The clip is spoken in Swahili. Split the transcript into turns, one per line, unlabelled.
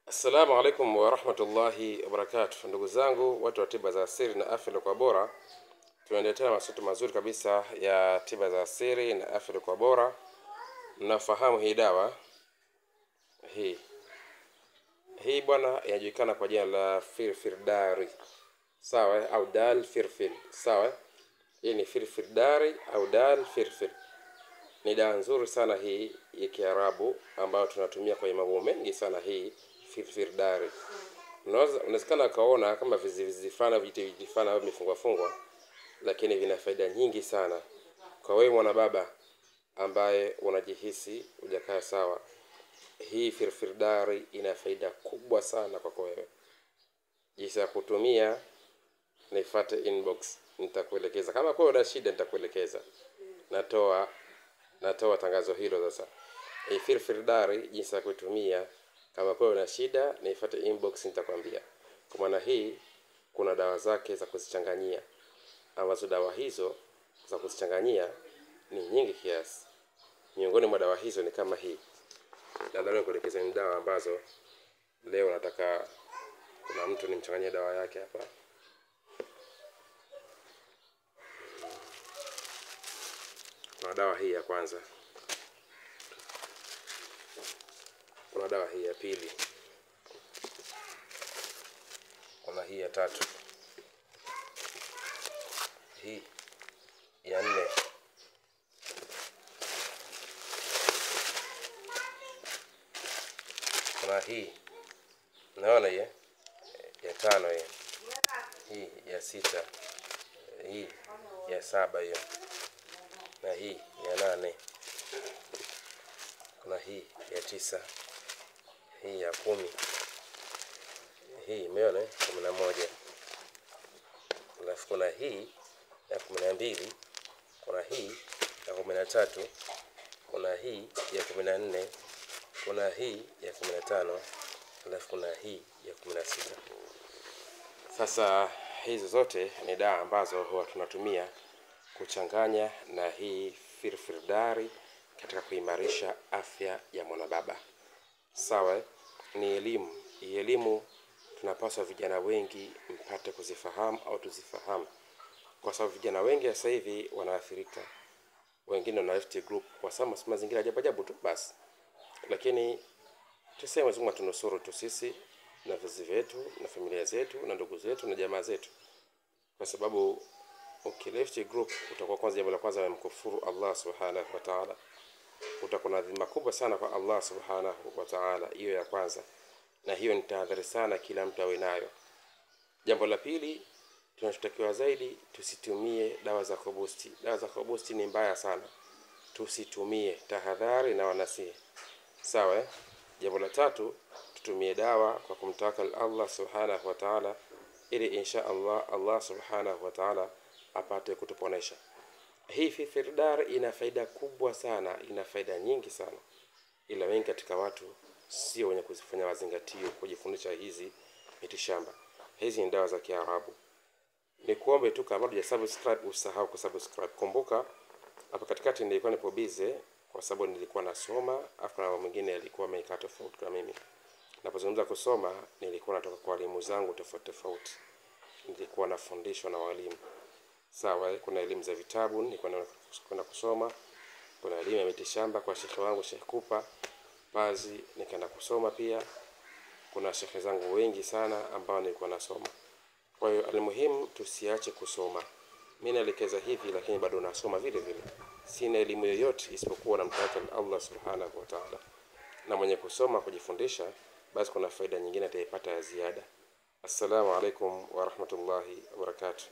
Assalamu alaikum warahmatullahi wabarakatuh. Ndugu zangu watu wa tiba za asili na afya kwa bora, tunaendelea masomo mazuri kabisa ya tiba za asili na afya kwa bora. Mnafahamu hii dawa hii bwana inajulikana kwa jina la firfirdari, sawa, au dal firfir, sawa. Hii ni firfirdari au dal firfir. Ni dawa nzuri sana hii ya Kiarabu ambayo tunatumia kwenye mambo mengi sana. Hii firfirdari unawezekana kaona kama vizivizi fulani, vijiti fulani au vimefungwa fungwa, lakini vina faida nyingi sana kwa wewe mwana baba ambaye unajihisi hujakaa sawa. Hii firfirdari ina faida kubwa sana kwako wewe. Jinsi ya kutumia nifuate inbox, nitakuelekeza. Kama kwa una shida nitakuelekeza. Natoa tangazo hilo sasa. Hii firfirdari jinsi ya kutumia, kama kwa una shida nifuate inbox, nitakwambia. Kwa maana hii kuna dawa zake za kuzichanganyia, ambazo dawa hizo za kuzichanganyia ni nyingi kiasi. Miongoni mwa dawa hizo ni kama hii. Nadhani kuelekeza ni dawa ambazo leo nataka kuna mtu nimchanganyie dawa yake hapa. Kuna dawa hii ya kwanza, kuna dawa hii ya pili, kuna hii ya tatu, hii ya nne, kuna hii naona hii ya tano, hii ya sita, hii ya saba hiyo, na hii ya nane, kuna hii ya tisa, hii ya 10, hii umeona 11, alafu kuna hii ya 12, kuna hii ya 13, kuna hii ya 14, kuna hii ya 15, alafu kuna hii ya 16. Sasa hizo zote ni dawa ambazo huwa tunatumia kuchanganya na hii firfirdari katika kuimarisha afya ya mwanababa. Sawa, ni elimu. Hii elimu tunapaswa vijana wengi mpate kuzifahamu au tuzifahamu, kwa sababu vijana wengi sasa hivi wanaathirika. Wengine wana left group kwa sababu mazingira ajabu ajabu tu basi. Lakini tuseme Mungu atunusuru tu sisi na vizazi vyetu na familia zetu na ndugu zetu na jamaa zetu, kwa sababu ukileft group utakuwa kwanza, jambo la kwanza umemkufuru Allah subhanahu wa ta'ala, utakuwa na dhima kubwa sana kwa Allah subhanahu wa ta'ala. Hiyo ya kwanza, na hiyo ni tahadhari sana kila mtu awe nayo. Jambo la pili tunachotakiwa zaidi, tusitumie dawa za kobusti. Dawa za kobusti ni mbaya sana, tusitumie, tahadhari na wanasihi, sawa. Jambo la tatu, tutumie dawa kwa kumtawakal Allah subhanahu wa ta'ala, ili insha Allah Allah subhanahu wa ta'ala apate kutuponesha. Hii firfirdari ina faida kubwa sana, ina faida nyingi sana, ila wengi katika watu sio wenye kuzifanya mazingatio kujifundisha hizi mitishamba. Hizi ni dawa za Kiarabu. Nikuombe tu kama hujasubscribe usahau kusubscribe. Kumbuka hapa katikati nilikuwa nipo busy kwa sababu nilikuwa nasoma, afu na mwingine alikuwa amekaa tofauti na mimi. Napozungumza kusoma nilikuwa natoka kwa walimu zangu tofauti tofauti. Nilikuwa nafundishwa na walimu. Sawa, kuna elimu za vitabu nilikuwa nakwenda kusoma, kuna elimu ya mitishamba kwa shekhe wangu Sheikh Kupa Pazi nikaenda kusoma pia. Kuna shekhe zangu wengi sana ambao nilikuwa nasoma. Kwa hiyo almuhimu tusiache kusoma. Mimi naelekeza hivi lakini bado nasoma vile vile. Sina elimu yoyote isipokuwa namtaka Allah subhanahu wa ta'ala. Na mwenye kusoma kujifundisha basi kuna faida nyingine ataipata ya ziada. Assalamu alaikum wa rahmatullahi wa barakatuh.